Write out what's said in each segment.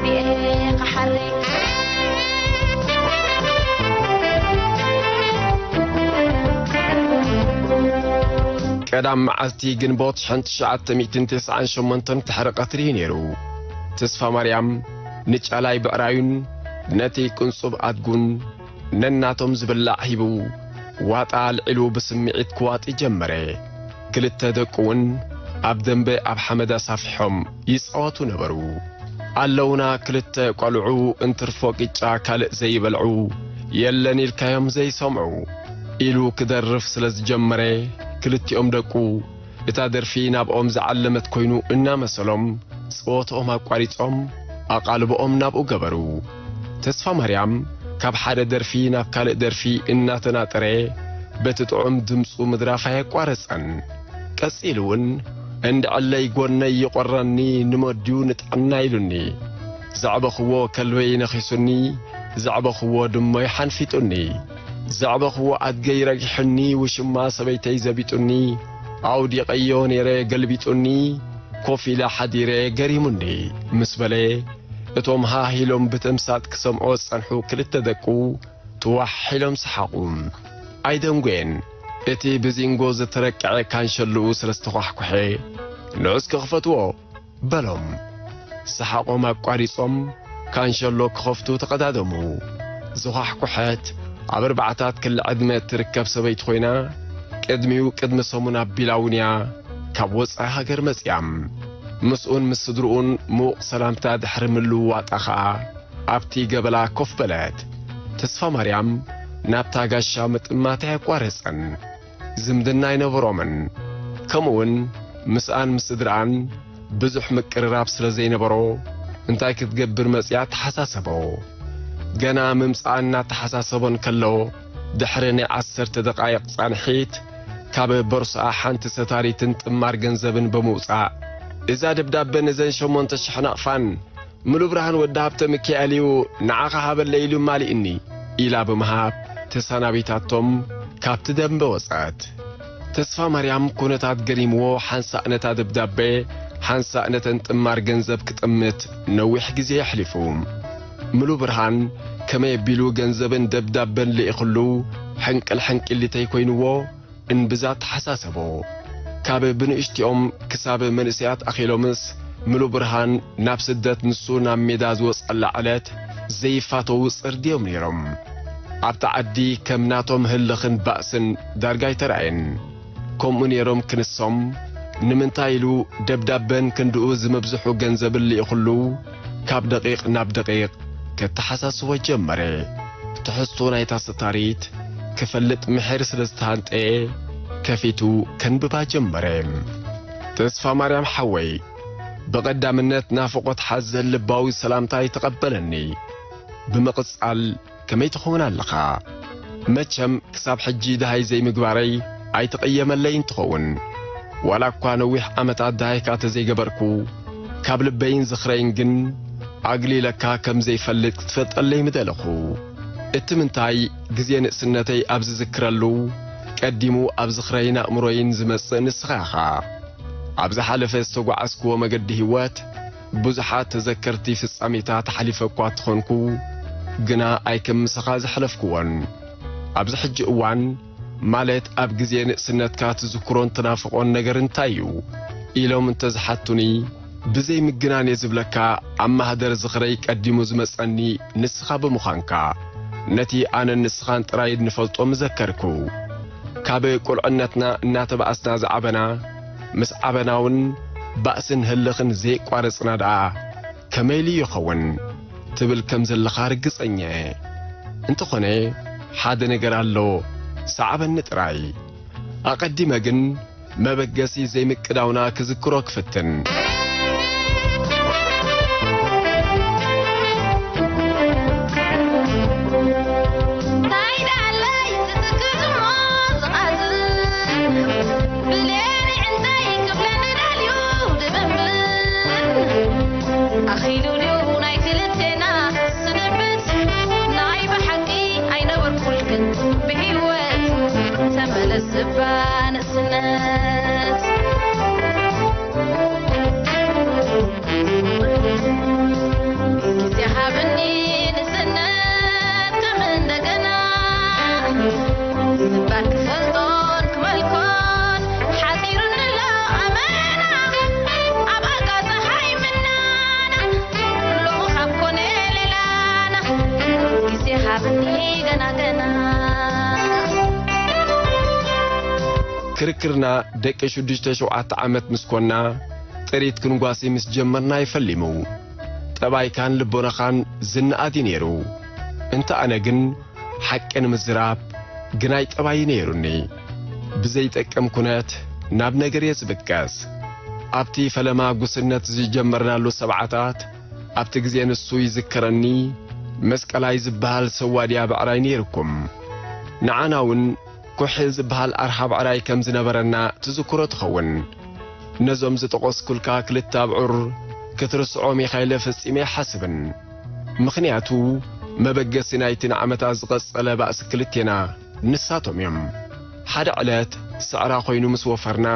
ዲኤ ክሓሪ። ቀዳም መዓልቲ ግንቦት ሽሕን ትሽዓተ ሚእትን ተስዓን ሸሞንተን ድሕሪ ቀትሪ እዩ ነይሩ። ተስፋ ማርያም ንጫላይ ብዕራዩን ነቲ ቅንጹብ ኣድጉን ነናቶም ዝብላዕ ሂቡ፣ ዋጣ ኣልዒሉ ብስምዒት ክዋጢ ጀመረ። ክልተ ደቁ እውን ኣብ ደንበ ኣብ ሓመድ ኣሳፊሖም ይጻወቱ ነበሩ። ኣለውና ክልተ ቆልዑ እንትርፎ ቅጫ ካልእ ዘይበልዑ፣ የለን ኢልካዮም ዘይሰምዑ፣ ኢሉ ክደርፍ ስለ ዝጀመረ፣ ክልቲኦም ደቁ እታ ደርፊ ናብኦም ዝዓለመት ኮይኑ እናመሰሎም፣ ጸወትኦም ኣቋሪጾም ኣቓልቦኦም ናብኡ ገበሩ። ተስፋ ማርያም ካብ ሓደ ደርፊ ናብ ካልእ ደርፊ እናተናጠረ፣ በቲ ጥዑም ድምጹ ምድራፍ ኣየቋረጸን። ቀጺሉ እውን፣ "እንድዕለይ ጎነይ ይቖረኒ፣ ንመድዩ ንጥዕና" ኢሉኒ። ዘዕበኽዎ ከልበይ ነኺሱኒ፣ ዘዕበኽዎ ድሞይ ሓንፊጡኒ። ዘዕበኽዎ ኣድገይ ረጊሑኒ፣ ውሽማ ሰበይተይ ዘቢጡኒ፣ ኣውዲቐዮ ነይረ ገልቢጡኒ፣ ኮፍ ኢለ ሓዲረ ገሪሙኒ ምስ በለ፣ እቶም ሃህ ኢሎም ብተምሳጥ ክሰምዖ ዝጸንሑ ክልተ ደቁ ትዋሕ ኢሎም ሰሓቑ። ኣይደንጎየን። እቲ ብዚንጎ ዝተረቀዐ ካንሸልኡ ስለ ዝተኳሕኩሐ፣ "ንዑ እስከ ክፈትዎ" በሎም። ሰሓቖም ኣቋሪጾም ካንሸሎ ክኸፍቱ ተቐዳደሙ። ዝኳሕኩሐት ኣብ ኣርባዕታት ክሊ ዕድመ እትርከብ ሰበይቲ ኮይና፣ ቅድሚኡ ቅድሚ ሰሙን ኣቢላ እውን እያ ካብ ወጻኢ ሃገር መጺኣ። ምስኡን ምስ ስድርኡን ምዉቕ ሰላምታ ድሕሪ ምልውዋጣ ኸኣ፣ ኣብቲ ገበላ ኮፍ በለት። ተስፋ ማርያም ናብታ ጋሻ ምጥማት ኣየቋረጸን። ዝምድና ኣይነበሮምን። ከምኡውን ምስኣን ምስ ስድርኣን ብዙሕ ምቅርራብ ስለ ዘይነበሮ፣ እንታይ ክትገብር መጺኣ ተሓሳሰቦ። ገና ምምጽኣ እናተሓሳሰቦ እንከሎ፣ ድሕሪ ናይ ዓሰርተ ደቓይቕ ጻንሒት፣ ካብ ቦርስኣ ሓንቲ ሰታሪትን ጥማር ገንዘብን ብምውጻእ፣ "እዛ ደብዳበ ነዘን ሸሞንተ ሽሕ ናቕፋን፣ ምሉእ ብርሃን ወዲ ሃብተ ሚካኤል እዩ፣ ንዓኻ ሃበለይ ኢሉ ማሊእኒ" ኢላ ብምሃብ ተሰናቢታቶም ካብቲ ደንበ ወጸት። ተስፋ ማርያም ኩነታት ገሪምዎ ሓንሳእ ነታ ደብዳበ ሓንሳእ ነተን ጥማር ገንዘብ ክጥምት ነዊሕ ግዜ የሕሊፉ። ምሉእ ብርሃን ከመይ ኣቢሉ ገንዘብን ደብዳበን ልኢኽሉ ሕንቅል ሕንቅሊተይ ኮይንዎ እምብዛ ተሓሳሰቦ። ካብ ብንእሽቲኦም ክሳብ መንእሰያት ኣኺሎምስ፣ ምሉእ ብርሃን ናብ ስደት ንሱ ናብ ሜዳ ዝወጸላ ዕለት ዘይፋተዉ ጽርዲ እዮም ነይሮም። ኣብታ ዓዲ ከም ናቶም ህልኽን ባእስን ዳርጋ ኣይተራእየን። ከምኡ ነይሮም ክንሶም፣ ንምንታይ ኢሉ ደብዳበን ክንድኡ ዝመብዝሑ ገንዘብን ልኢኹሉ፣ ካብ ደቂቕ ናብ ደቂቕ ከተሓሳስቦ ጀመረ። ትሕዝቶ ናይታ ስታሪት ክፈልጥ ምሒር ስለ ዝተሃንጠየ፣ ከፊቱ ከንብባ ጀመረ። ተስፋ ማርያም ሓወይ፣ ብቐዳምነት ናፍቖት ሓዘል ልባዊ ሰላምታይ ተቐበለኒ። ብምቕጻል፣ ከመይ ትኸውን ኣለኻ? መቸም ክሳብ ሕጂ ደሃይ ዘይምግባረይ ኣይትቕየመለይን ትኸውን። ዋላ እኳ ነዊሕ ዓመታት ደሃይካ ተዘይገበርኩ፣ ካብ ልበይን ዝኽረይን ግን ኣግሊለካ ከም ዘይፈልጥ ክትፈልጠለይ ምደለኹ። እቲ ምንታይ፣ ግዜ ንእስነተይ ኣብ ዝዝክረሉ፣ ቀዲሙ ኣብ ዝኽረይን ኣእምሮይን ዝመጽእ ንስኻ ኢኻ። ኣብ ዝሓለፈ ዝተጓዓዝክዎ መገዲ ህይወት፣ ብዙሓት ተዘከርቲ ፍጻሜታት ኣሕሊፈ እኳ እንተኾንኩ፣ ግና ኣይከም ምሳኻ ዘሕለፍክዎን። ኣብዚ ሕጂ እዋን፣ ማለት ኣብ ግዜ ንእስነትካ ትዝክሮን ትናፍቖን ነገር እንታይ እዩ? ኢሎም እንተዝሓቱኒ፣ ብዘይ ምግናን እየ ዝብለካ፣ ኣብ ማህደር ዝኽረይ ቀዲሙ ዝመጸኒ ንስኻ ብምዃንካ፣ ነቲ ኣነን ንስኻን ጥራይ እንፈልጦ ምዘከርኩ። ካብ ቁልዕነትና እናተባእስና ዝዓበና፣ ምስ ዓበና እውን ባእስን ህልኽን ዘየቋረጽና ደኣ ከመይ ኢሉ ይኸውን ትብል ከም ዘለኻ ርግጸኛ እየ። እንተኾነ፣ ሓደ ነገር ኣሎ፣ ሰዓበኒ ጥራይ። ኣቐዲመ ግን መበገሲ ዘይምቅዳውና ክዝክሮ ክፍትን። እንታይ ደኣለይ ዝትክዝ እሞ ዝቐዝን፣ ብሌን እንታይ ክብለኒ ደልዩ ድብንብን። ኣኺሉ ድዩ ናይ ክልቴና ስንብት? ናይ ብሓቂ ኣይነበርኩልክን ብህይወት። ተመለስ እባ ንእስነት። ክርክርና ደቂ ሽዱሽተ ሸውዓተ ዓመት ምስ ኮና፣ ጥሪት ክንጓሲ ምስ ጀመርና እዩ ፈሊሙ። ጠባይካን ልቦናኻን ዝነኣድ እዩ ነይሩ። እንተ ኣነ ግን፣ ሓቂ ንምዝራብ ግናይ ጠባይ እዩ ነይሩኒ። ብዘይጠቅም ኩነት ናብ ነገር እየ ዝብገስ። ኣብቲ ፈለማ ጉስነት ዝጀመርናሉ ሰብዓታት፣ ኣብቲ ግዜ ንሱ ይዝክረኒ፣ መስቀላይ ዝበሃል ሰዋድያ ብዕራይ ነይርኩም። ንዓና እውን ኩሒል ዝበሃል ኣርሓ ብዕራይ ከም ዝነበረና ትዝክሮ ትኸውን። ነዞም ዝጠቐስኩልካ ክልተ ኣብዑር ክትርስዖም ኢኻ ኢለ ፈጺመ ኣይሓስብን። ምኽንያቱ፣ መበገሲ ናይቲ ንዓመታት ዝቐጸለ ባእሲ ክልቴና ንሳቶም እዮም። ሓደ ዕለት፣ ስዕራ ኮይኑ ምስ ወፈርና፣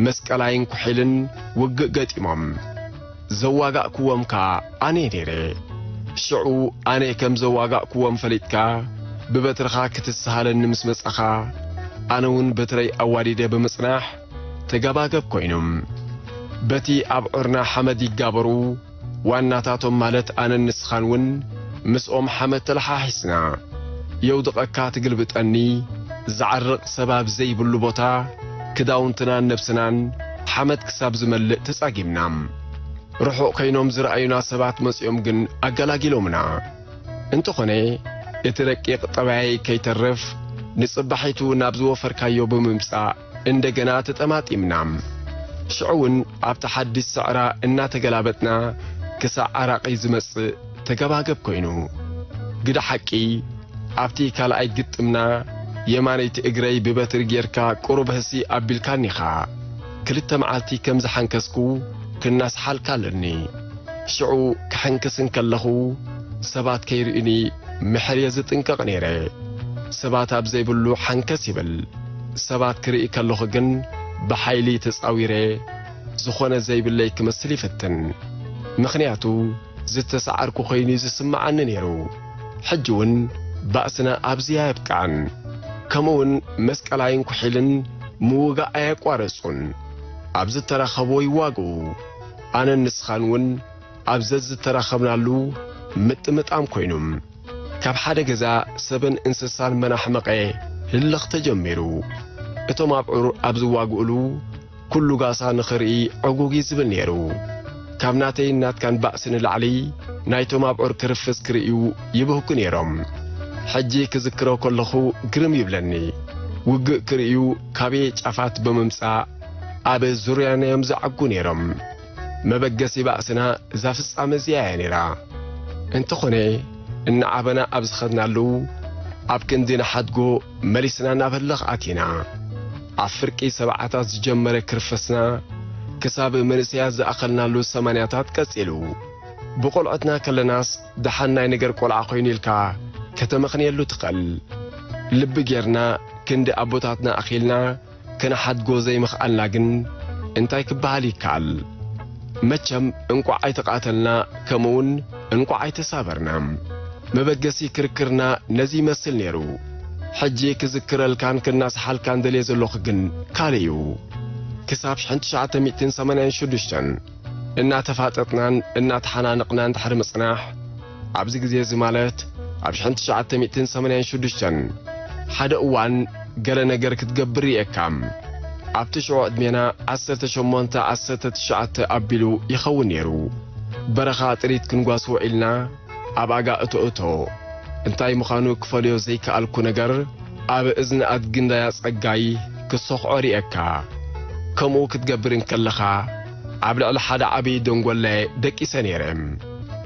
መስቀላይን ኩሒልን ውግእ ገጢሞም። ዘዋጋእክዎም ከኣ ኣነ ነይረ። ሽዑ ኣነ ከም ዘዋጋእክዎም ፈሊጥካ፣ ብበትርኻ ክትስሃለኒ ምስ መጻኻ፣ ኣነ እውን በትረይ ኣዋዲደ ብምጽናሕ፣ ተጋባገብ ኮይኖም። በቲ ኣብዑርና ሓመድ ይጋበሩ፣ ዋናታቶም ማለት ኣነን ንስኻን እውን ምስኦም ሓመድ ተለሓሒስና። የውድቐካ ትግልብጠኒ፣ ዝዓርቕ ሰብ ኣብ ዘይብሉ ቦታ፣ ክዳውንትናን ነብስናን ሓመድ ክሳብ ዝመልእ ተጻጊምና። ርሑቕ ኮይኖም ዝረኣዩና ሰባት መጺኦም ግን ኣገላጊሎምና። እንተኾነ፣ እቲ ረቂቕ ጠባየይ ከይተርፍ፣ ንጽባሒቱ ናብ ዝወፈርካዮ ብምምጻእ እንደገና ተጠማጢምና። ሽዑ እውን ኣብቲ ሓድሽ ሰዕራ እናተገላበጥና ክሳዕ ዓራቒ ዝመጽእ ተገባገብ ኮይኑ። ግደ ሓቂ፣ ኣብቲ ካልኣይ ግጥምና የማነይቲ እግረይ ብበትሪ ጌርካ ቁሩብ ህሲ ኣቢልካኒኻ። ክልተ መዓልቲ ከም ዝሓንከስኩ ክናስሓልካ ኣለኒ። ሽዑ ክሕንክስ እንከለኹ ሰባት ከይርእዩኒ ምሕር እየ ዝጥንቀቕ ነይረ። ሰባት ኣብ ዘይብሉ ሓንከስ ይብል። ሰባት ክርኢ ከለኹ ግን ብሓይሊ ተጻዊረ ዝኾነ ዘይብለይ ክመስል ይፍትን። ምኽንያቱ ዝተሰዓርኩ ኮይኑ እዩ ዝስምዓኒ ነይሩ። ሕጂ እውን ባእስና ኣብዚ ኣየብቅዐን። ከምኡውን መስቀላይን ኩሒልን ምውጋእ ኣየቋረጹን። ኣብ ዝተራኸብዎ ይዋግኡ። ኣነን ንስኻን እውን ኣብ ዘዝተራኸብናሉ ምጥምጣም ኮይኑ። ካብ ሓደ ገዛ ሰብን እንስሳን መናሕመቐ ህልኽ ተጀሚሩ። እቶም ኣብዑር ኣብ ዝዋግኡሉ ኩሉ ጋሳ ንኽርኢ ዕጉግ እዩ ዝብል ነይሩ። ካብ ናተይን ናትካን ባእሲ ንላዕሊ ናይቶም ኣብዑር ክርፍስ ክርእዩ ይብህጉ ነይሮም። ሕጂ ክዝክሮ ከለኹ ግርም ይብለኒ። ውግእ ክርእዩ ካበየ ጫፋት ብምምጻእ ኣብ ዙርያና እዮም ዝዓጉ ነይሮም። መበገሲ ባእስና እዛ ፍጻመ እዚኣ እያ ነይራ። እንተኾነ፣ እናዓበና ኣብ ዝኸድናሉ፣ ኣብ ክንዲ ንሓድጎ መሊስና ናብ ህልኽ ኣቲና። ኣብ ፍርቂ ሰብዓታት ዝጀመረ ክርፈስና፣ ክሳብ መንእሰያት ዝኣኸልናሉ ሰማንያታት ቀጺሉ። ብቆልዑትና ከለናስ፣ ደሓን ናይ ነገር ቆልዓ ኮይኑ ኢልካ ከተመኽንየሉ ትኽእል። ልቢ ጌርና ክንዲ ኣቦታትና ኣኺልና ክንሓድጎ ዘይምኽኣልና ግን እንታይ ክበሃል ይከኣል? መቸም እንቋዕ ኣይተቓተልና፣ ከምኡውን እንቋዕ ኣይተሳበርና። መበገሲ ክርክርና ነዚ ይመስል ነይሩ። ሕጂ ክዝክረልካን ክናስሓልካን ደልየ ዘለኹ ግን ካልእ እዩ። ክሳብ ሽሕን ትሽዓተ ሚእትን ሰማንያን ሽዱሽተን እናተፋጠጥናን እናተሓናነቕናን ድሕሪ ምጽናሕ፣ ኣብዚ ግዜ እዚ ማለት ኣብ ሽሕን ትሽዓተ ሚእትን ሰማንያን ሽዱሽተን ሓደ እዋን ገለ ነገር ክትገብር ርእየካ። ኣብቲ ሽዑ ዕድሜና ዓሰርተ ሸሞንተ ዓሰርተ ትሽዓተ ኣቢሉ ይኸውን ነይሩ። በረኻ ጥሪት ክንጓስ ውዒልና ኣብ ኣጋ እቶ እቶ። እንታይ ምዃኑ ክፈልዮ ዘይከኣልኩ ነገር ኣብ እዝኒ ኣድጊ እንዳያ ጸጋይ ክሰኹዖ ርእየካ። ከምኡ ክትገብር እንከለኻ ኣብ ልዕሊ ሓደ ዓቢ ደንጎለ ደቂሰ ነይረ።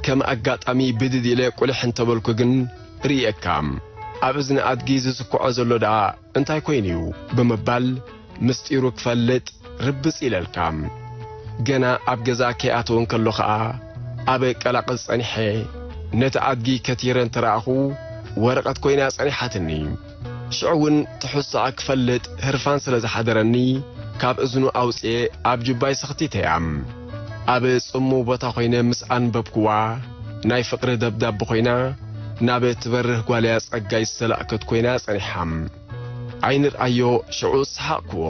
ከም ኣጋጣሚ ብድድ ኢለ ቁልሕ እንተበልኩ ግን ርእየካ። ኣብ እዝኒ ኣድጊ ዝስኩዖ ዘሎ ደኣ እንታይ ኮይኑ እዩ ብምባል ምስጢሩ ክፈልጥ ርብጽ ኢለልካ። ገና ኣብ ገዛ ከይኣተወ እንከሎ ኸኣ ኣብ ቀላቕል ጸኒሐ ነቲ ኣድጊ ከቲረ እንተ ረኣኹ ወረቐት ኮይና ጸኒሓትኒ። ሽዑ እውን ትሕዝቶኣ ክፈልጥ ህርፋን ስለ ዝሓደረኒ ካብ እዝኑ ኣውጽኤ ኣብ ጁባይ ሰኽቲተያ። ኣብ ጽምው ቦታ ኮይነ ምስ ኣንበብክዋ ናይ ፍቕሪ ደብዳብ ኮይና ናብ ትበርህ ጓልያ ጸጋይ ዝተላእከት ኮይና ጸኒሓ። ኣይንርኣዮ ሽዑ ሰሓቕክዎ።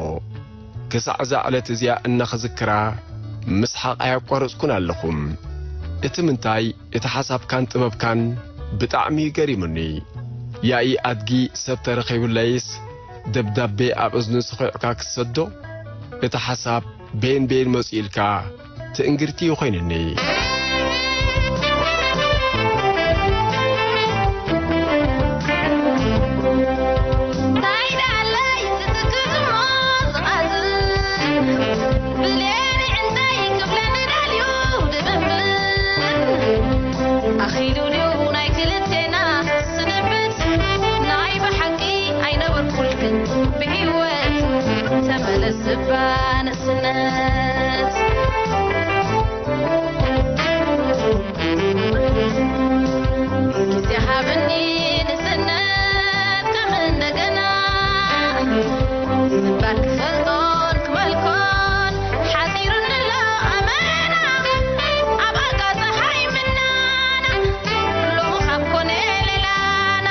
ክሳዕ እዛ ዕለት እዚኣ እናኽዝክራ ምስሓቕ ኣያቋረጽኩን ኣለኹ። እቲ ምንታይ እቲ ሓሳብካን ጥበብካን ብጣዕሚ እዩ ገሪሙኒ። ያኢ ኣድጊ ሰብ ተረኺቡለይስ ደብዳቤ ኣብ እዝኑ ስኺዕካ ክትሰዶ፣ እቲ ሓሳብ በየን በየን መጺኡ ኢልካ ትእንግርቲ እዩ ኮይንኒ። እንታይ ደኣለይ ትትክዝ እሞ ዝቐዝን፣ ብሌን እንታይ ክብለኒ ደልዩ ድብንብን። ኣኺሉ ድዩ ናይ ክልቴና ስንብት? ናይ ብሓቂ ኣይነበርኩልክን ብህይወት፣ ተመለስ እባ ንእስነት። ግዜ ሃብኒ ንእስነት ከም እንደገና፣ ስንባድ ክፈልጦን ክመልኮን ሓጺሩኒ ኣሎ ኣመና። ኣብ ኣጋ ጸሓይ ምናና፣ ሎሚ ካብ ኮነ ሌላና፣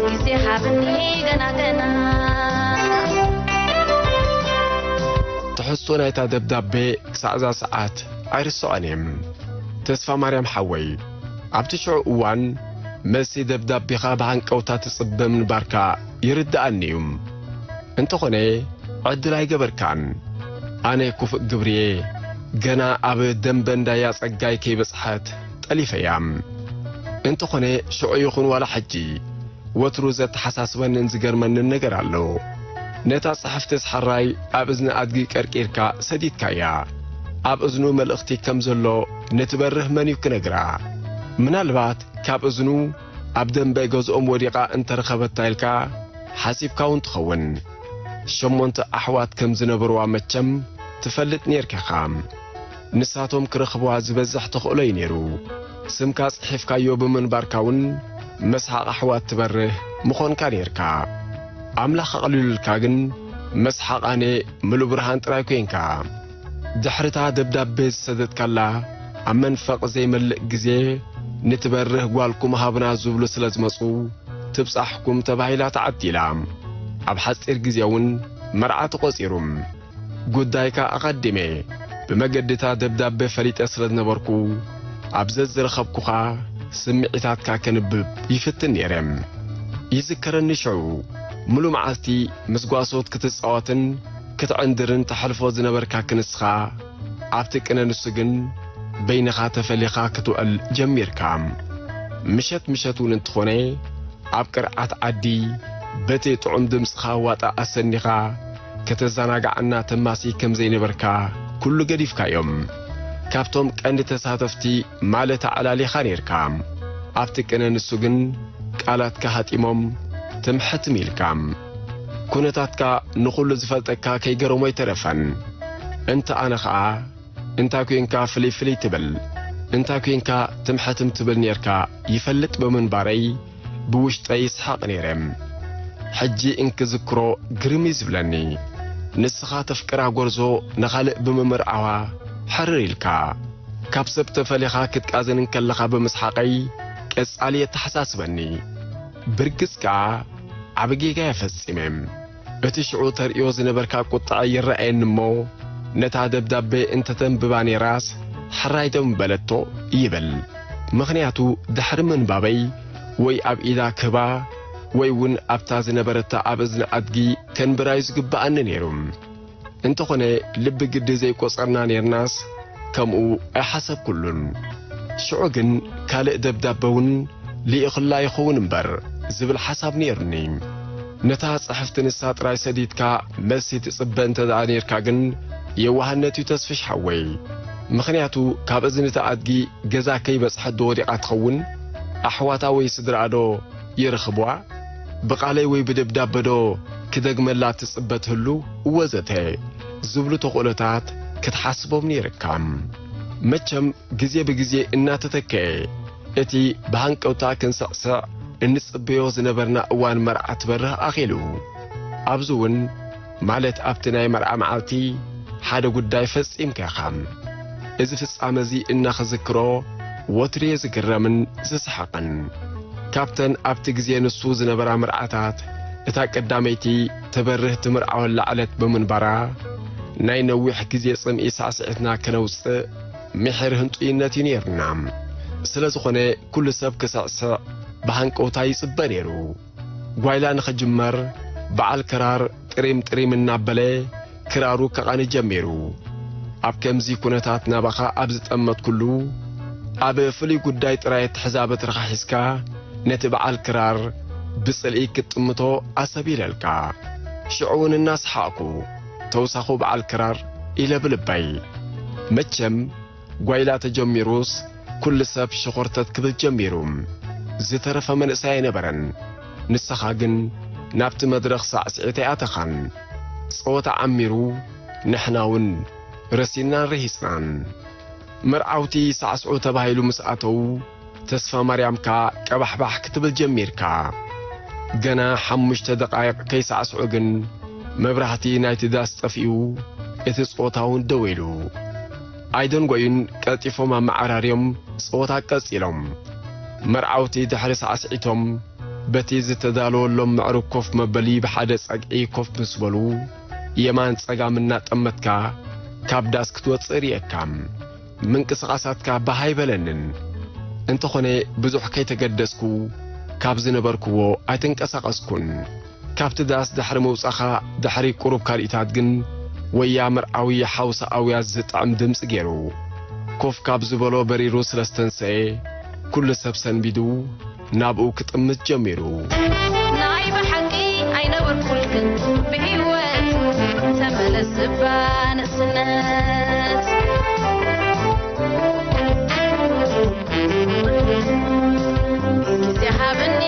ግዜ ሃብኒ ገና ገና። ትሕዝቶ ናይታ ደብዳቤ ክሳዕ እዛ ሰዓት ኣይርስዖን እየ። ተስፋ ማርያም ሓወይ፣ ኣብቲ ሽዑ እዋን መልሲ ደብዳቤኻ ብሃንቀውታ ትጽበ ምንባርካ ይርድኣኒ እዩ። እንተኾነ፣ ዕድል ኣይገበርካን። ኣነ ክፉእ ግብርየ ገና ኣብ ደንበ እንዳያ ጸጋይ ከይበጽሐት ጠሊፈያ። እንተኾነ፣ ሽዑ ይኹን ዋላ ሕጂ፣ ወትሩ ዘተሓሳስበንን ዝገርመንን ነገር ኣሎ። ነታ ጽሕፍትስ ሕራይ ኣብ እዝኒ ኣድጊ ቀርቂርካ ሰዲድካያ። ኣብ እዝኑ መልእኽቲ ከም ዘሎ ንትበርህ መን እዩ ክነግራ? ምናልባት ካብ እዝኑ ኣብ ደንበ ገዝኦም ወዲቓ እንተረኸበታ ኢልካ ሓሲብካ እውን ትኸውን። ሸሞንተ ኣሕዋት ከም ዝነበርዋ መቸም ትፈልጥ ኔርካ ኢኻ። ንሳቶም ክረኽብዋ ዝበዝሕ ተኽእሎ እዩ ነይሩ። ስምካ ጽሒፍካዮ ብምንባርካ እውን መስሓቕ ኣሕዋት ትበርህ ምኾንካ ኔርካ። ኣምላኽ ኣቕሊሉልካ ግን መስሓቕ ኣነ ምሉእ ብርሃን ጥራይ ኮንካ። ድሕርታ ደብዳቤ ዝሰደድካላ ኣብ መንፈቕ ዘይመልእ ግዜ ንትበርህ ጓልኩም ሃብና ዝብሉ ስለ ዝመጹ ትብጻሕኩም ተባሂላ ተዓዲላ። ኣብ ሓጺር ግዜ እውን መርዓ ተቖጺሩ። ጉዳይካ ኣቐዲመ ብመገድታ ደብዳቤ ፈሊጠ ስለ ዝነበርኩ፣ ኣብ ዘዝረኸብኩኻ ስምዒታትካ ከንብብ ይፍትን ነይረ። ይዝከረኒ ሽዑ፣ ምሉእ መዓልቲ ምስ ጓሶት ክትጻወትን ክትዕንድርን ተሕልፎ ዝነበርካ ክንስኻ፣ ኣብቲ ቅነ ንሱ ግን በይንኻ ተፈሊኻ ክትውዕል ጀሚርካ። ምሸት ምሸት እውን እንተኾነ፣ ኣብ ቅርዓት ዓዲ በቲ ጥዑም ድምጽኻ ዋጣ ኣሰኒኻ ከተዘናግዓና ተማሲ ከም ዘይነበርካ ኩሉ ገዲፍካዮም። ካብቶም ቀንዲ ተሳተፍቲ ማለት ኣዕላሊኻ ኔርካ። ኣብቲ ቅነ ንሱ ግን ቃላትካ ሃጢሞም ትምሕትም ኢልካ። ኩነታትካ ንኹሉ ዝፈልጠካ ከይገረሞ ኣይተረፈን። እንተ ኣነ ኸኣ እንታይ ኮንካ ፍልይ ፍልይ ትብል? እንታይ ኮንካ ትምሕትም ትብል ኔርካ ይፈልጥ ብምንባረይ ብውሽጠይ ይስሓቕ ኔረ። ሕጂ እንክዝክሮ ግርም እዩ ዝብለኒ። ንስኻ ተፍቅራ ጎርዞ ንኻልእ ብምምርዓዋ ሕርር ኢልካ። ካብ ሰብ ተፈሊኻ ክትቃዘን እንከለኻ ብምስሓቐይ ቀጻሊ የተሓሳስበኒ። ብርግጽ ከኣ ዓቢ ጌጋ እየ ፈጺመ። እቲ ሽዑ ተርእዮ ዝነበርካ ቁጥዐ ይረኣየኒ እሞ፣ ነታ ደብዳቤ እንተተንብባ ኔራስ፣ ሕራይ ዶ ምበለቶ ይብል። ምኽንያቱ፣ ድሕሪ ምንባበይ፣ ወይ ኣብ ኢዳ ክህባ፣ ወይ እውን ኣብታ ዝነበረታ ኣብ እዝኒ ኣድጊ ከንብራዩ ዝግብኣኒ ነይሩ። እንተኾነ፣ ልቢ ግዲ ዘይቆጸርና ኔርናስ፣ ከምኡ ኣይሓሰብኩሉን። ሽዑ ግን ካልእ ደብዳበ እውን ልኢኹላ ይኸውን እምበር ዝብል ሓሳብ ነይሩኒ። ነታ ጽሕፍቲ ንሳ ጥራይ ሰዲድካ መልሲ ትጽበ እንተ ደኣ ኔርካ ግን የዋህነት እዩ ተስፍሽ ሓወይ። ምኽንያቱ ካብ እዝኒ እታ ኣድጊ ገዛ ከይበጽሐት ዶ ወዲቓ ትኸውን? ኣሕዋታ ወይ ስድራኣ ዶ ይረኽብዋ? ብቓለይ ወይ ብደብዳበ ዶ ክደግመላ ትጽበ ትህሉ? ወዘተ ዝብሉ ተኽእሎታት ክትሓስቦም ነይርካ። መቸም ግዜ ብግዜ እናተተክአ፣ እቲ ብሃንቀውታ ክንስዕስዕ እንጽበዮ ዝነበርና እዋን መርዓ ትበርህ ኣኺሉ። ኣብዚ እውን፣ ማለት ኣብቲ ናይ መርዓ መዓልቲ፣ ሓደ ጉዳይ ፈጺምካ ኢኻ። እዚ ፍጻመ እዚ እናኽዝክሮ ወትሩ እየ ዝግረምን ዝስሕቕን። ካብተን ኣብቲ ግዜ ንሱ ዝነበራ መርዓታት፣ እታ ቀዳመይቲ ተበርህ ትምርዓወላ ዕለት ብምንባራ፣ ናይ ነዊሕ ግዜ ጽምኢ ሳዕስዒትና ከነውጽእ ምሒር ህንጡይነት እዩ ነይሩና። ስለ ዝኾነ፣ ኩሉ ሰብ ክስዕስዕ ብሃንቀውታ ይጽበ ነይሩ። ጓይላ ንኽጅመር በዓል ክራር ጥሪም ጥሪም እናበለ ክራሩ ከቓኒ ጀሚሩ። ኣብ ከምዚ ኩነታት ናባኻ ኣብ ዝጠመትኩሉ፣ ኣብ ፍሉይ ጉዳይ ጥራይ ኣተሕዛ በትርኻ ሒዝካ ነቲ በዓል ክራር ብጽልኢ ክትጥምቶ ኣሰብ ኢለልካ። ሽዑ እውን እናሰሓቕኩ፣ "ተውሳኹ በዓል ክራር" ኢለ ብልበይ። መቸም ጓይላ ተጀሚሩስ፣ ኩሉ ሰብ ሸኾርተት ክብል ጀሚሩ። ዝተረፈ መንእሰይ ኣይነበረን። ንስኻ ግን ናብቲ መድረኽ ሳዕስዒት ኣይኣተኻን። ጸወታ ዓሚሩ፣ ንሕና እውን ረሲንናን ርሂጽናን። መርዓውቲ ሳዕስዑ ተባሂሉ ምስ ኣተዉ፣ ተስፋ ማርያም ከኣ ቀባሕባሕ ክትብል ጀሚርካ። ገና ሓሙሽተ ደቓይቕ ከይሳዕስዑ ግን፣ መብራህቲ ናይቲ ዳስ ጠፊኡ፣ እቲ ጾታ እውን ደው ኢሉ። ኣይደንጎዩን ቀልጢፎም ኣመዓራርዮም ጸወታ ቀጺሎም። መርዓውቲ ድሕሪ ሳዕስዒቶም፣ በቲ ዝተዳለወሎም መዕርግ ኮፍ መበሊ ብሓደ ጸግዒ ኮፍ ምስ በሉ፣ የማን ጸጋም እናጠመትካ ካብ ዳስ ክትወጽእ ርእየካ። ምንቅስቓሳትካ ባህ ኣይበለንን። እንተኾነ ብዙሕ ከይተገደስኩ ካብ ዝነበርኩዎ ኣይተንቀሳቐስኩን። ካብቲ ዳስ ድሕሪ ምውጻኻ ድሕሪ ቁሩብ ካልኢታት ግን ወያ መርዓዊ ሓውሳ ኣውያት ዝጥዕም ድምጺ ገይሩ። ኮፍ ካብ ዝበሎ በሪሩ ስለ ዝተንሰኤ ኩሉ ሰብ ሰንቢዱ ናብኡ ክጥምት ጀሚሩ። ናይ ብሓቂ ኣይነበርኩልክን ብህይወት ተመለስ እባ ንእስነት። ግዜ ሃብኒ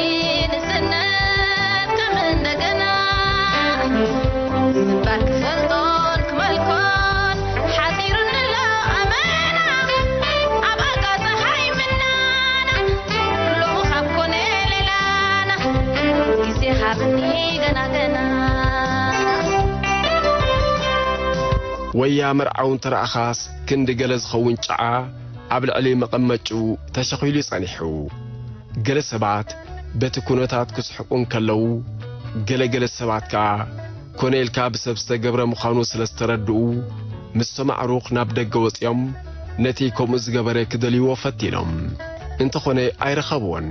ንእስነት ከም እንደገና እምበር ክፈልጦን ክመልኮን ሓጺሩኒ ኣሎ ኣመና። ኣብ ኣጋ ጸሓይ ምናና ሎሚ ካብ ኮነ ሌላና ግዜ ሃብኒ ገና ገና። ወያ መርዓውን ተረኣኻስ ክንዲ ገለ ዝኸውን ጨዓ ኣብ ልዕሊ መቐመጭኡ ተሸኺሉ ጸኒሑ። ገለ ሰባት በቲ ኩነታት ክስሕቁ እንከለዉ፣ ገለ ገለ ሰባት ከኣ ኮነ ኢልካ ብሰብ ዝተገብረ ምዃኑ ስለ ዝተረድኡ፣ ምስቶም ኣዕሩኽ ናብ ደገ ወጺኦም ነቲ ከምኡ ዝገበረ ክደልይዎ ፈቲኖም። እንተኾነ ኣይረኸብዎን።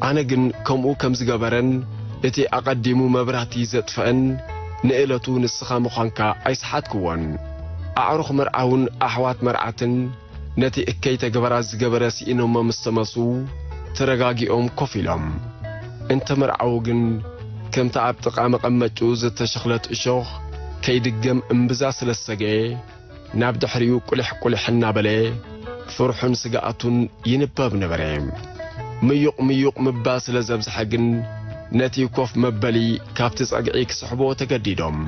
ኣነ ግን ከምኡ ከም ዝገበረን እቲ ኣቐዲሙ መብራህቲ ዘጥፍአን ንእለቱ ንስኻ ምዃንካ ኣይሰሓትክዎን። ኣዕሩኽ መርዓውን ኣሕዋት መርዓትን ነቲ እከይ ተግባራት ዝገበረ ስኢኖሞ ምስ ተመሱ፣ ተረጋጊኦም ኮፍ ኢሎም። እንተ መርዓዊ ግን፣ ከምታ ኣብ ጥቓ መቐመጭኡ ዝተሸኽለት እሾኽ ከይድገም እምብዛ ስለ ዝሰግኤ፣ ናብ ድሕሪኡ ቁሊሕ ቁሊሕ እናበለ፣ ፍርሑን ስግኣቱን ይንበብ ነበረ። ምዩቕ ምዩቕ ምባል ስለ ዘብዝሐ ግን፣ ነቲ ኮፍ መበሊ ካብቲ ጸግዒ ክስሕብዎ ተገዲዶም።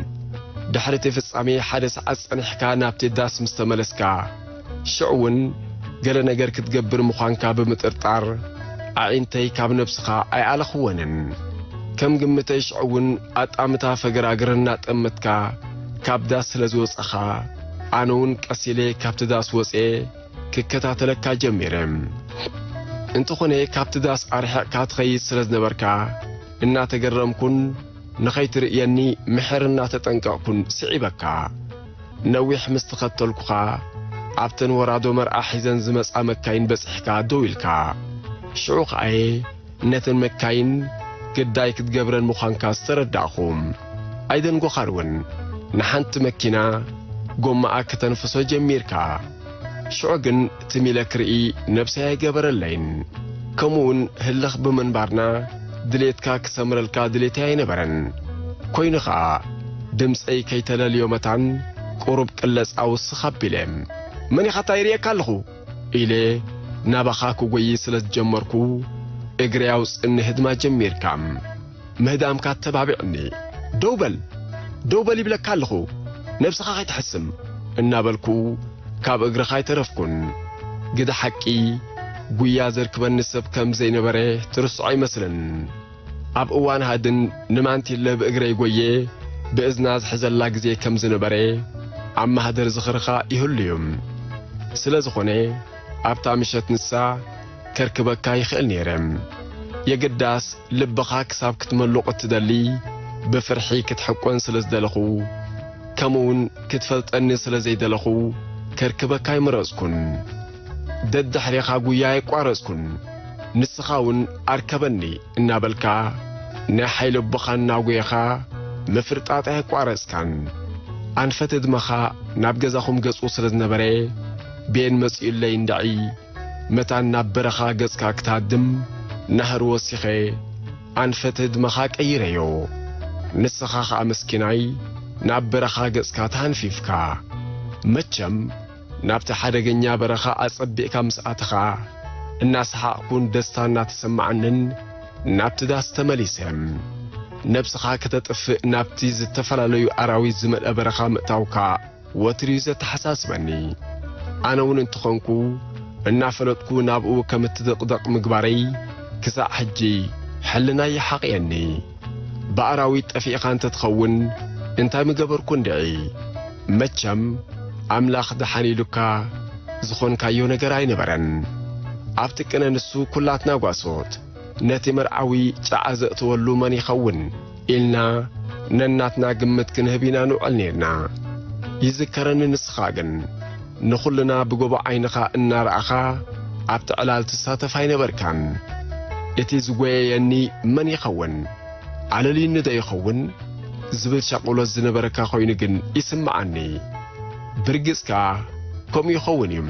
ድሕሪ እቲ ፍጻሜ ሓደ ሰዓት ጸኒሕካ ናብቲ ዳስ ምስ ተመለስካ፣ ሽዑ እውን ገለ ነገር ክትገብር ምዃንካ ብምጥርጣር፣ ኣዒንተይ ካብ ነብስኻ ኣይኣለኽወንን። ከም ግምተይ ሽዑ እውን ኣጣምታ ፈገራግር እናጠመትካ ካብ ዳስ ስለ ዝወጻኻ፣ ኣነ እውን ቀስ ኢለ ካብቲ ዳስ ወጽኤ ክከታተለካ ጀሚረ። እንተኾነ ካብቲ ዳስ ኣርሒቕካ ትኸይድ ስለ ዝነበርካ፣ እናተገረምኩን ንኸይትርእየኒ ምሕር እናተጠንቀቕኩን ስዒበካ። ነዊሕ ምስ ተኸተልኩኻ፣ ኣብተን ወራዶ መርዓ ሒዘን ዝመጻ መካይን በጺሕካ ደው ኢልካ። ሽዑ ኸኣ'የ ነተን መካይን ግዳይ ክትገብረን ምዃንካ ዝተረዳእኹ። ኣይደንጎኻን እውን፣ ንሓንቲ መኪና ጎማኣ ከተንፍሶ ጀሚርካ። ሽዑ ግን ትም ኢለ ክርኢ ነብሰይ ኣይገበረለይን። ከምኡውን ህልኽ ብምንባርና ድሌትካ ክሰምረልካ ድሌተይ ኣይነበረን። ኮይኑ ኸኣ ድምጸይ ከይተለልዮ መታን ቁሩብ ቅለጽ ኣውስኽ ኣቢለ፣ "መን ኢኻ እታ ይርእየካ ኣለኹ?" ኢለ ናባኻ ክጎዪ ስለ ዝጀመርኩ፣ እግረይ ኣውጽእኒ ህድማ ጀሚርካ። ምህዳምካ ኣተባቢዕኒ። "ደው በል! ደው በል ይብለካ ኣለኹ! ነብስኻ ከይትሕስም!" እናበልኩ ካብ እግርኻ ኣይተረፍኩን። ግደ ሓቂ፣ ጉያ ዘርክበኒ ሰብ ከም ዘይነበረ ትርስዖ ኣይመስልን። ኣብ እዋን ሃድን ንማንቲለ ብእግረይ ጎየ ብእዝና ዝሕዘላ ግዜ ከም ዝነበረ ኣብ ማህደር ዝኽርኻ ይህሉ እዩ። ስለ ዝኾነ፣ ኣብታ ምሸት ንሳ ከርክበካ ይኽእል ነይረ። የግዳስ ልብኻ ክሳብ ክትመሉቕ እትደሊ፣ ብፍርሒ ክትሕቆን ስለ ዝደለኹ፣ ከምኡውን ክትፈልጠኒ ስለ ዘይደለኹ፣ ከርክበካ ኣይመረጽኩን። ደድሕሬኻ ጉያ ኣየቋረጽኩን። ንስኻ እውን ኣርከበኒ እናበልካ፣ ናይ ሓይሊ ኣቦኻ እናጎየኻ፣ ምፍርጣጥ ኣየቋረጽካን። ኣንፈት ህድመኻ ናብ ገዛኹም ገጹ ስለ ዝነበረ፣ ቤን መጺኡለይ እንድዒ፣ መታን ናብ በረኻ ገጽካ ክትሃድም፣ ናህሪ ወሲኸ ኣንፈት ህድመኻ ቀይረዮ። ንስኻ ኸኣ መስኪናይ፣ ናብ በረኻ ገጽካ ተሃንፊፍካ። መቸም፣ ናብቲ ሓደገኛ በረኻ ኣጸቢቕካ ምስ ኣተኻ፣ እናሰሓቕኩን ደስታ እናተሰማዓንን ናብቲ ዳስ ተመሊሰ። ነብስኻ ከተጥፍእ ናብቲ ዝተፈላለዩ ኣራዊት ዝመልአ በረኻ ምእታውካ ወትሩ እዩ ዘተሓሳስበኒ። ኣነ እውን እንተኾንኩ፣ እናፈለጥኩ ናብኡ ከም እትድቕደቕ ምግባረይ ክሳዕ ሕጂ ሕልናይ ይሓቕየኒ። ብኣራዊት ጠፊእኻ እንተትኸውን እንታይ ምገበርኩ እንድዒ? መቸም ኣምላኽ ደሓን ኢሉካ ዝኾንካዮ ነገር ኣይነበረን። ኣብቲ ቅነ ንሱ ኩላትና ጓሶት ነቲ መርዓዊ ጨዓ ዘእተወሉ መን ይኸውን ኢልና ነናትና ግምት ክንህብ ኢና ንውዕል ኔርና። ይዝከረኒ ንስኻ ግን ንኹልና ብጎቦ ዓይንኻ እናረኣኻ ኣብቲ ዕላል ትሳተፍ ኣይነበርካን። እቲ ዝጎየየኒ መን ይኸውን? ኣለልዩኒ ዶ ይኸውን? ዝብል ሻቕሎት ዝነበረካ ኮይኑ ግን ይስምዓኒ። ብርግጽ ከኣ ከምኡ ይኸውን እዩ።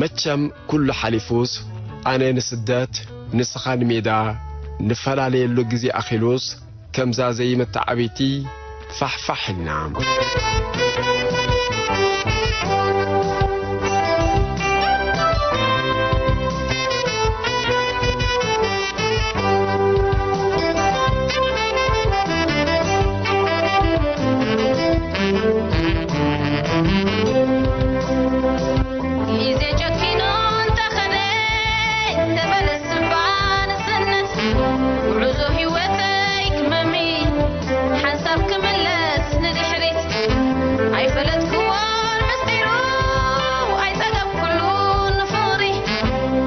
መቸም ኩሉ ሓሊፉስ ኣነ ንስደት ንስኻ ንሜዳ ንፈላለየሉ ግዜ ኣኺሉስ ከምዛ ዘይመተዓብይቲ ፋሕፋሕ ኢልና። ግዜ ጨኪኑ እንተኸደ፣ ተመለስ እባ ንሰነት፣ ጉዕዞ ህይወተይ ክመሚ፣ ሓንሳብ ክምለስ ንድሕሪት። ኣይፈለጥክዎን ምስጢሩ፣ ኣይጸገብኩሉን ንፍቕሪ፣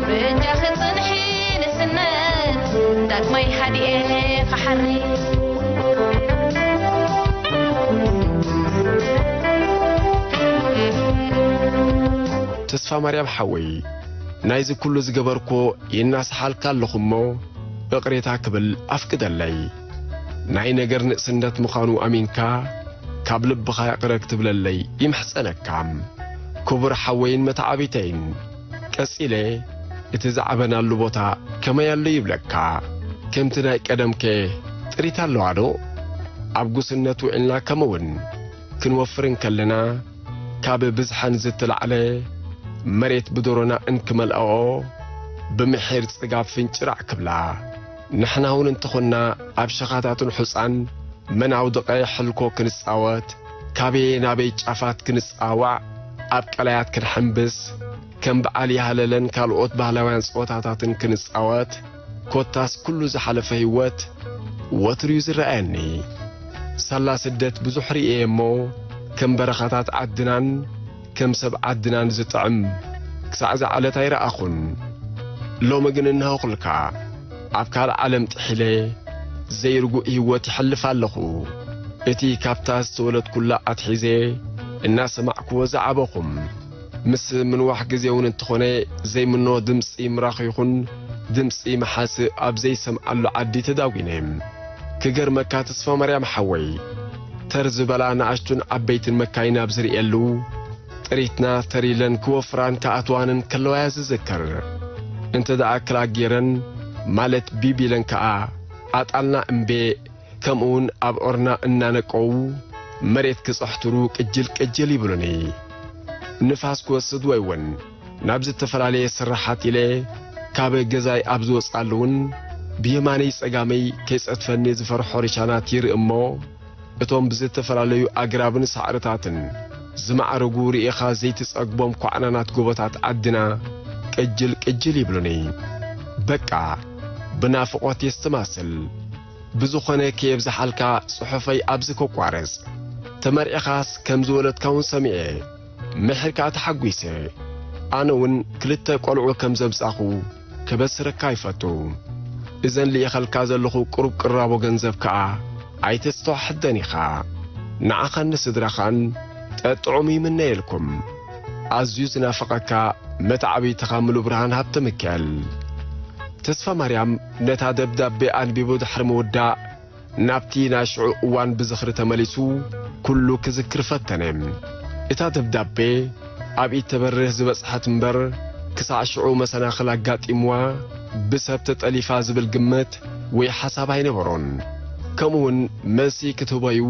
በጃኺ ጽንሒ ንስነት፣ ዳግማይ ሃዲኤ ክሓሪ። ተስፋ ማርያም ሓወይ፣ ናይዚ ኩሉ ዝገበርኮ የናስሓልካ ኣለኹ እሞ፣ እቕሬታ ክብል ኣፍቅደለይ። ናይ ነገር ንእስነት ምዃኑ ኣሚንካ፣ ካብ ልብኻ ይቕረ ክትብለለይ ይምሕጸነካ። ክቡር ሓወይን መተዓቢተይን፣ ቀጺለ እቲ ዝዓበናሉ ቦታ ከመይ ኣሎ ይብለካ። ከምቲ ናይ ቀደምከ ጥሪት ኣለዋ ዶ? ኣብ ጉስነት ውዒልና ከምኡውን ክንወፍር እንከለና፣ ካብ ብዝሐን ዝተላዕለ መሬት ብደሮና እንክመልኣኦ፣ ብምሒር ጽጋብ ፍንጭራዕ ክብላ፣ ንሕና እውን እንተኾንና ኣብ ሸኻታትን ሑጻን መን ኣውደቐ ሕልኮ ክንጻወት፣ ካበየ ናበይ ጫፋት ክንጻዋዕ፣ ኣብ ቀላያት ክንሕምብስ፣ ከም በዓል ያህለለን ካልኦት ባህላውያን ጸወታታትን ክንጻወት፣ ኮታስ ኩሉ ዝሓለፈ ህይወት ወትሩ እዩ ዝረኣየኒ። ሳላ ስደት ብዙሕ ርእየ እሞ፣ ከም በረኻታት ዓድናን ከም ሰብ ዓድናን ዝጥዕም ክሳዕ ዝዓለት ኣይረኣኹን። ሎሚ ግን እንሆኹልካ፣ ኣብ ካልእ ዓለም ጥሒለ ዘይርጉእ ህይወት ይሐልፍ ኣለኹ። እቲ ካብታ ዝተወለድኩላ ኣትሒዘ እናሰማዕክዎ ዝዓበኹም፣ ምስ ምንዋሕ ግዜ እውን እንተኾነ ዘይምኖ ድምጺ ምራኽ ይኹን ድምጺ መሓስእ ኣብ ዘይሰምዓሉ ዓዲ ተዳጒነ። ክገርመካ ተስፋ ማርያም ሓወይ፣ ተር ዝበላ ንኣሽቱን ዓበይትን መካይን ኣብ ዝርእየሉ፣ ጥሪትና ተር ኢለን ክወፍራን ክኣትዋን እንከለዋ እየ ዝዝክር። እንተ ደኣ ክላግ ገይረን፣ ማለት ቢብ ኢለን ከኣ ኣጣልና እምቤ፣ ከምኡውን ኣብ ኦርና እናነቀዉ መሬት ክጸሕትሩ ቅጅል ቅጅል ይብሉኒ። ንፋስ ክወስድ ወይ እውን ናብ ዝተፈላለየ ስራሓት ኢለ ካብ ገዛይ ኣብ ዝወጽኣሉ እውን ብየማነይ ጸጋመይ ከይጸድፈኒ ዝፈርሖ ሪሻናት ይርኢ እሞ፣ እቶም ብዝተፈላለዩ ኣግራብን ሳዕርታትን ዝማዕረጉ ርኢኻ ዘይትጸግቦም ኳዕናናት ጎቦታት ዓድና ቅጅል ቅጅል ይብሉኒ። በቃ ብናፍቖት የስተማስል። ብዝኾነ ከየብዝሓልካ ጽሑፈይ ኣብዚ ከቋርጽ። ተመርዒኻስ ከም ዝወለድካ እውን ሰሚዐ። ምሒር ከኣ ተሓጒሰ። ኣነ እውን ክልተ ቆልዑ ከም ዘምጻኹ ከበስረካ ይፈቱ። እዘን ልኢኸልካ ዘለኹ ቁሩብ ቅራቦ ገንዘብ ከኣ ኣይተስተዋሕደን ኢኻ። ንዓኻን ንስድራኻን ጠጥዑም ይምነየልኩም። ኣዝዩ ዝናፍቐካ መተዓብይትኻ ምሉእ ብርሃን ሃብተሚካኤል። ተስፋ ማርያም ነታ ደብዳቤ ኣንቢቡ ድሕሪ ምውዳእ፣ ናብቲ ናይ ሽዑ እዋን ብዝኽሪ ተመሊሱ፣ ኩሉ ክዝክር ፈተነ። እታ ደብዳቤ ኣብ ኢድ ተበርህ ዝበጽሐት እምበር፣ ክሳዕ ሽዑ መሰናኽል ኣጋጢምዋ፣ ብሰብ ተጠሊፋ ዝብል ግምት ወይ ሓሳብ ኣይነበሮን። ከምኡውን መልሲ ክትህቦ እዩ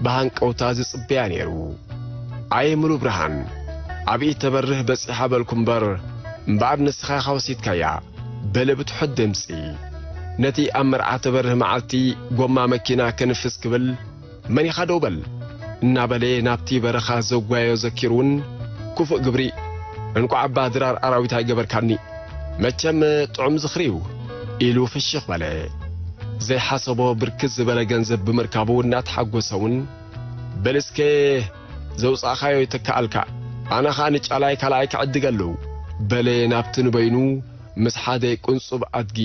ብሃንቀውታ ዝጽበያ ነይሩ። ኣየ ምሉእ ብርሃን፣ ኣብ ኢድ ተበርህ በጺሓ በልኩ እምበር፣ እምበኣር ንስኻ ኢኻ ወሲድካያ፣ በለ ብትሑት ድምጺ። ነቲ ኣብ መርዓ ተበርህ መዓልቲ ጎማ መኪና ክንፍስ ክብል፣ "መን ኢኻ ደው በል?" እናበለ ናብቲ በረኻ ዘጓዮ ዘኪሩውን፣ "ክፉእ ግብሪ፣ እንቋዕ እባ ድራር ኣራዊት ኣይገበርካኒ፣ መቸም ጥዑም ዝኽሪ እዩ" ኢሉ ፍሽኽ በለ። ዘይሓሰቦ ብርክት ዝበለ ገንዘብ ብምርካቡ እናተሓጎሰ እውን፣ "በል እስከ ዘውጻእኻዮ ይተክኣልካ፣ ኣነ ኸኣ ንጫላይ ካልኣይ ክዕድገሉ" በለ ናብቲ ንበይኑ ምስ ሓደ ቁንጹብ ኣድጊ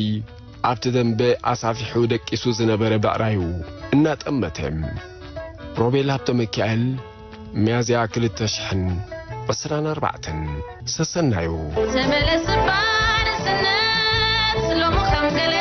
ኣብቲ ደንበ ኣሳፊሑ ደቂሱ ዝነበረ ብዕራዩ እናጠመተ። ሮቤል ሃብተሚካኤል፣ ሚያዝያ ክልተ ሽሕን ዕስራን ኣርባዕተን። ሰሰናዩ። ተመለስ እባ ንእስነት፣ ሎሚ ከም ገለ